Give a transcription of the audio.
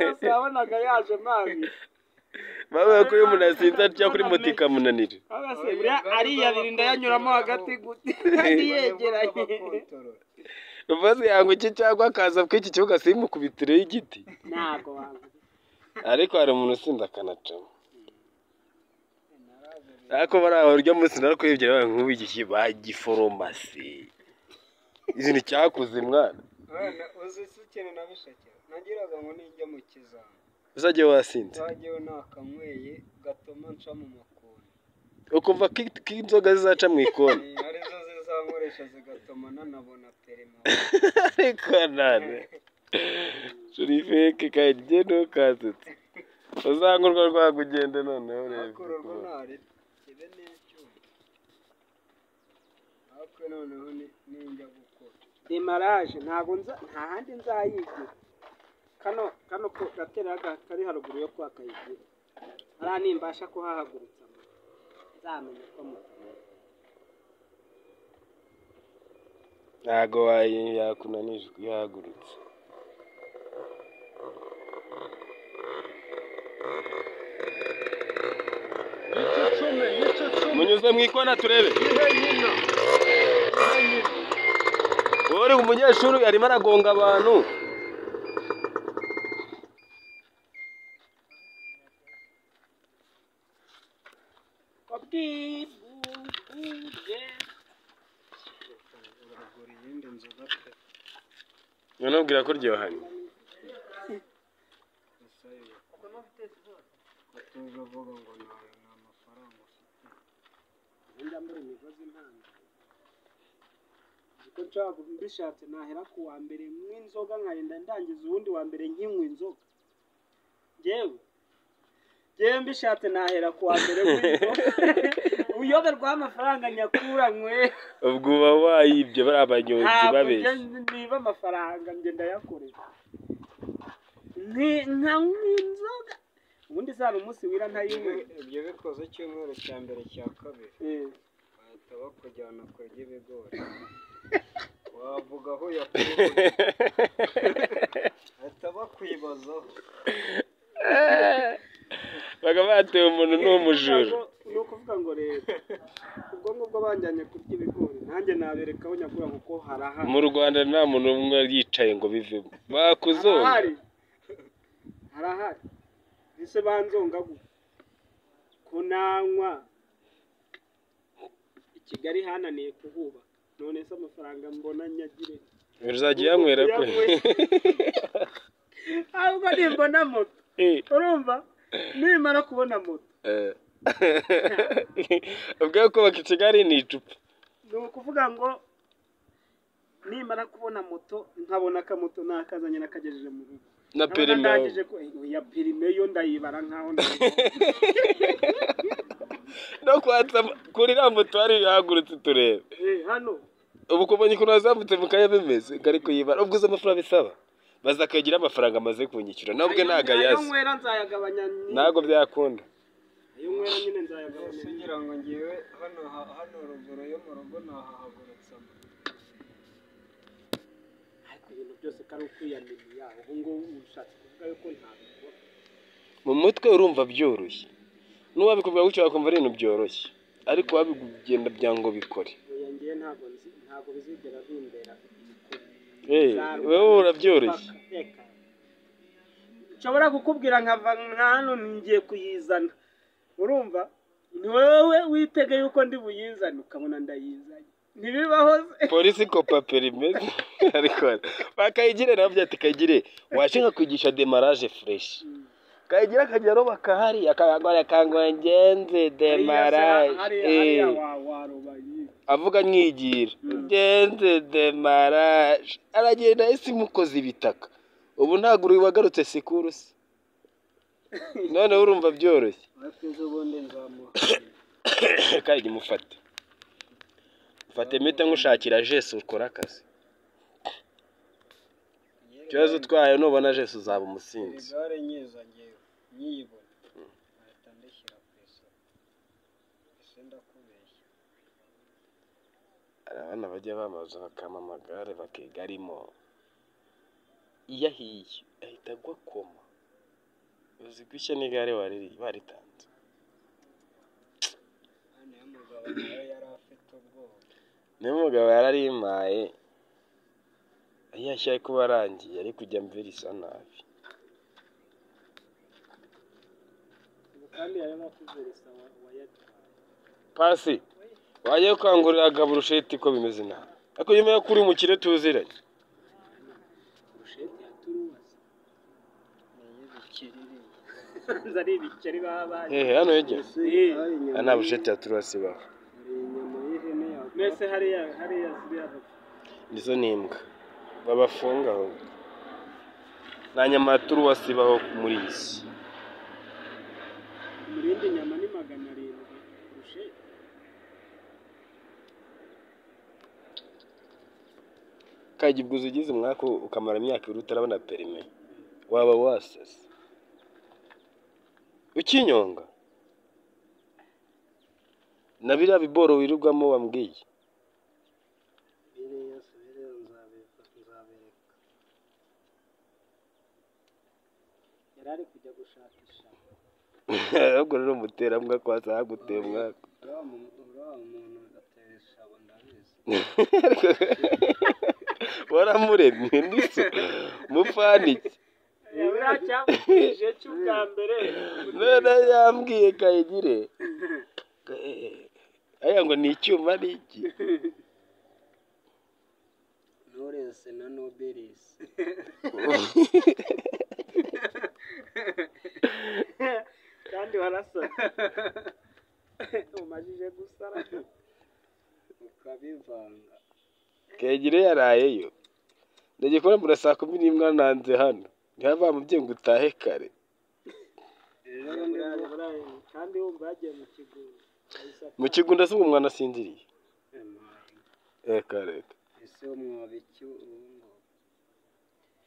Yose yabonaga yaje mabi. Bavuga ko iyo umuntu asinze atya kuri moto ikamunanira. Aba se buriya ariya abiri ndayanyuramo hagati gute kandi yegeranye. Uvuze yanga iki cyangwa akaza kuri iki kibuga simukubitireho igiti. Ntabwo wabuze. Ariko hari umuntu usinda akanacamo. Ariko bariya urya munsi narakwibye nk'ubu iki bagiforomasi. Izi ni cyakuze mwana. Mwana uzi se ikintu nabishakira nagiraga ngo nijya mu kizami Uzajye wasinze. nzajyeyo nakanyweye gatuma nca mu makoni. Ukumva ko inzoga zizaca mu ikoni. Arizo zizankoresha zigatuma nanabona perima. Ariko nane. Shuri feke kajye ntukasetse. Uzangurwa rwagugende noneho urebe. Ariko urwo ntari kibe n'icyuma. Ariko noneho ninjya gukora. Demarage ntabwo nza nta handi nzayigira. Kano kano ko gatera kari haruguru yo kwa Kayigira. Hariya nimbasha kuhahagurutsa nzamenya ko mutamenya. Ntago yakunanije kuyihagurutsa. Munyuze mu ikona turebe. Uri umunyeshuri arimo aragonga abantu. Uragura iyindi nzoga pe. None ubwira ko uryohanye. Gusa yo. Atuje avuga ngo ntayo nta mafaranga ufite. Njya mbura imigozi ntanga. Ko nshaka mbishatse nahera ku wa mbere nk'inzoga nkarinda ndangiza uwundi wa mbere nkinywa inzoga. Njyewe mbishatse nahera ku wa mbere nk'inzoga. Uyoberwaho amafaranga nyakuranywe. Ubwo uba wayibye bari abanyonzi Ntabwo babeshya. niba amafaranga njye ndayakorera. Nkanywa inzoga. Ubundi zaba umunsi wira ntayinywe. Ibyo bikoze icyumweru cya mbere cya kabiri. Bahita bakujyana kurya ibigori. Wavuga aho yakuye. Bahita bakwibazaho. Bakaba batewe umuntu n'umujura. Ni ukuvuga ngo rero ubwo ngubwo banjyanye kurya ibigori nanjye nabereka aho nyakura kuko harahari. Mu Rwanda nta muntu umwe yicaye ngo bivemo. Bakuzonga. Harahari. Harahari. Ese banzonga gute? Ko nanywa i Kigali hananiye kuhubaka. None se amafaranga mbona nyagire. Uzajya uyanywera pe. Ahubwo nimbona moto. Urumva? Nimara kubona moto. Ubwo kubaka i Kigali ni icupa. Ni ukuvuga ngo nimara kubona moto nkabona akamoto nakazanye nakagejeje mu rugo. Na perime. Ndangije ko ya perime yo ndayibara nkaho no kwatsa kuri ra moto hari yahagurutse turebe. Hano ubu kubonye ukuntu wazamutse mu kanya bimeze ngari kuyibara ubwo uzi amafaranga bisaba baza akagira amafaranga amaze kunyishyura nubwo ntago ayo ayazi nywera nzayagabanya. Ntago byakunda. Ayo nywera nyine nzayagabanya. Kugira ngo ngiwe hano hano ruguru yo mu rugo nahahagurutsa. Ariko ibintu byose kari ukwiyaminiya ubu ngubu ushatse kuvuga yuko ntabikora. Mu mutwe urumva byoroshye. N'uwabikubwira gutyo wakumva ari ibintu byoroshye. Ariko wabigenda byango bikore. Ngiye ntago nzi ntago bizigera bimbera ibikore. Wewe urabyoroshye. Nshobora kukubwira nkava hano ngiye kuyizana. Urumva? Ni wowe witege yuko ndi buyizane ukabona ndayizanye. Ntibibaho. Polisi kopa perime ariko bakayigire nabyo ati kayigire washinga kwigisha demarrage fresh. Kayigira akajya roba kahari akagora kangwa ngenze demarrage. Avuga nyigira ngenze demarrage aragenda isi mukoze ibitaka. Ubu ntago uri wagarutse sikuru se. None urumva byoroshye. Kayigi mufate. Mufate mite nkushakira Jesu ukora akazi. Ikibazo twayo nubona Jesu uzaba umusinzi. Igare nyiza ngewe nyiyibona. Ahita ndishyira ku isoko. Ese ndakubeshya. Hari abana bajya bamaza bakama amagare bakiga arimo. Iyo ahiye ahita agwa koma. Uzi gushya n'igare waritanze. Niyo mugabo nawe yari afite ubwoba. Niyo mugabo yararimaye. Iyo ashya kuba arangiye ari kujya mvira isa nabi. Kandi yarimo kuveresa wayatwaye. Pasi wagiye kwangurira burusheti ko bimeze nabi. Ariko nyuma yo kuri umukire tuziranye. Burusheti ya turuwasi. Ni Nzari ibikeri babaye. Hano yegera. Nta burusheti ya turuwasi baho. Mbese hariya ziriya nizo ni imbwa babafunga aho. Nta nyama ya turuwasi ibaho muri iyi si. Umurindi nyama ni 700 burusheti. Kajya ugize umwaka ukamara imyaka ibiri utarabona perime waba wasase ukinyonga na biriya biboro wirirwamo wambwiye. Yari ari kujya gushakisha. Ahubwo rero umuterambwa kwa zaguteye umwaka. Uriya muntu atera ishabo ndabizi. Waramuremye niso mufaniki. Cyamubwije cy'ubwa mbere. None yambwiye Kayigire. Aya ngo ni icyuma ni iki? Knowless na Nobilis. Kandi warasara. Umajije gusara ukabivanga. Kayigire yarayeyo. Ndagiye kubona mbura saa 11 nanze hano. Ntihava mubyeyi ngo utahe kare. Kandi wumva yagiye mu kigunda. Mu kigunda se umwana asinziriye. Reka reka. Ese umwabiki ubu ngo.